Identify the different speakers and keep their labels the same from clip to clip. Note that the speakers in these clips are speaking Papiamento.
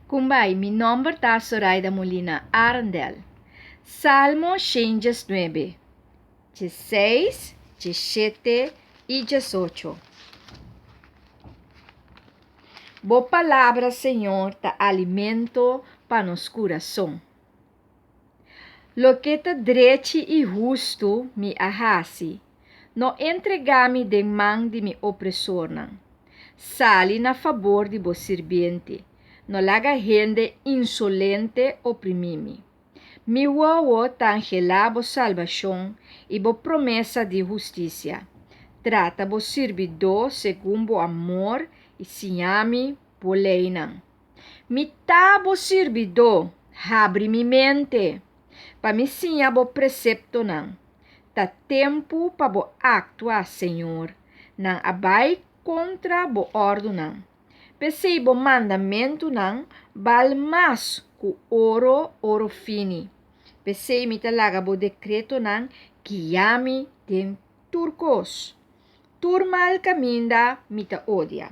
Speaker 1: Kumbai, mi nomber ta Soraida Molina Arendel. Salmo 119, 16, 17 i 18. Bo palabra, Señor, ta alimento pa nos kurason. Loke ta drechi i hustu mi a hasi. No entregá mi den man di mi opresornan. Sali na fabor di bo sirbiente. No laga hende insolente oprimí mi. Mi wowo ta anhelá bo salbashon i bo promesa di hustisia. Trata bo sirbidó segun bo amor i siña mi bo leinan. Mi ta bo sirbidó, habri mi mente, pa mi siña bo preseptonan. Ta tempu pa bo aktua, Señor, nan a bai kontra bo òrdunan. P'esei bo mandamentunan bal mas ku oro, oro fini. P'esei mi ta laga bo dekretonan guia mi den tur kos. Tur mal kaminda mi ta odia.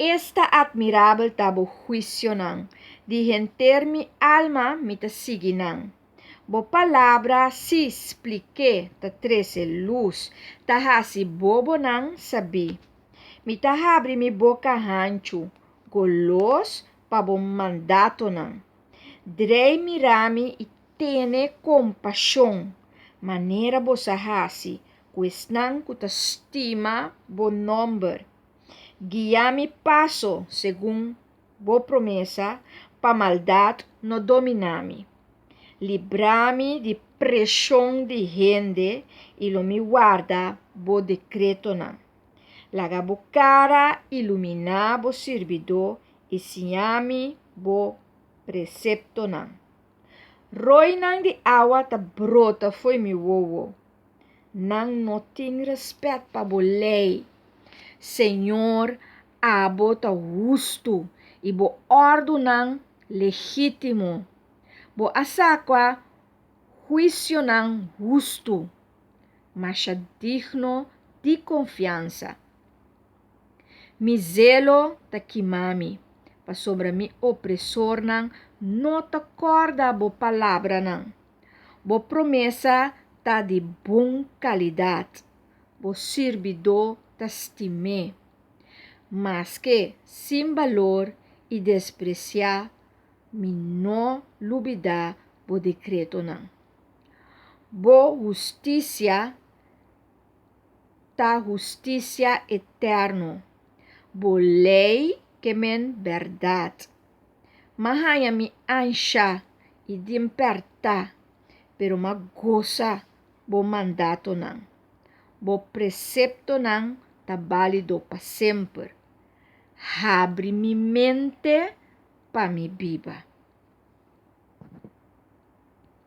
Speaker 1: Esta admirabel ta bo huisionan! Di henter mi alma mi ta sigui nan. Bo palabra, sí, splik'é, ta trese lus, ta hasi bobonan sabí. Mi ta habri mi boka hanchu, golos pa bo mandatonan. Drei mira mi i tene kompashon, manera bo sa hasi ku esnan ku ta stima bo nòmber. Guia mi paso segun bo promesa, pa maldat no dominá mi. Libra mi di preshon di hende i lo mi warda bo dekretonan. Laga bo kara iluminá bo sirbidó i siña mi bo preseptonan. Roinan di awa ta brota fo'i mi wowo. Nan no tin rèspèt pa bo lei. Señor, abo ta hustu i bo òrdunan legítimo. Bo a saka huisionan hustu, masha digno di konfiansa. Mi zelo ta kima mi, pasobra mi opresornan no ta kòrda bo palabranan. Bo promesa ta di bon kalidat, bo sirbidó ta stim'é. Maske sin balor i despresiá, mi no lubidá bo dekretonan. Bo hustisia ta hustisia eterno, bo lei ke men bèrdat. M'a haña mi ansha i den pèrtá, pero m'a gosa bo mandatonan. Bo preseptonan ta bálido pa semper. Habri mi mente pa mi biba.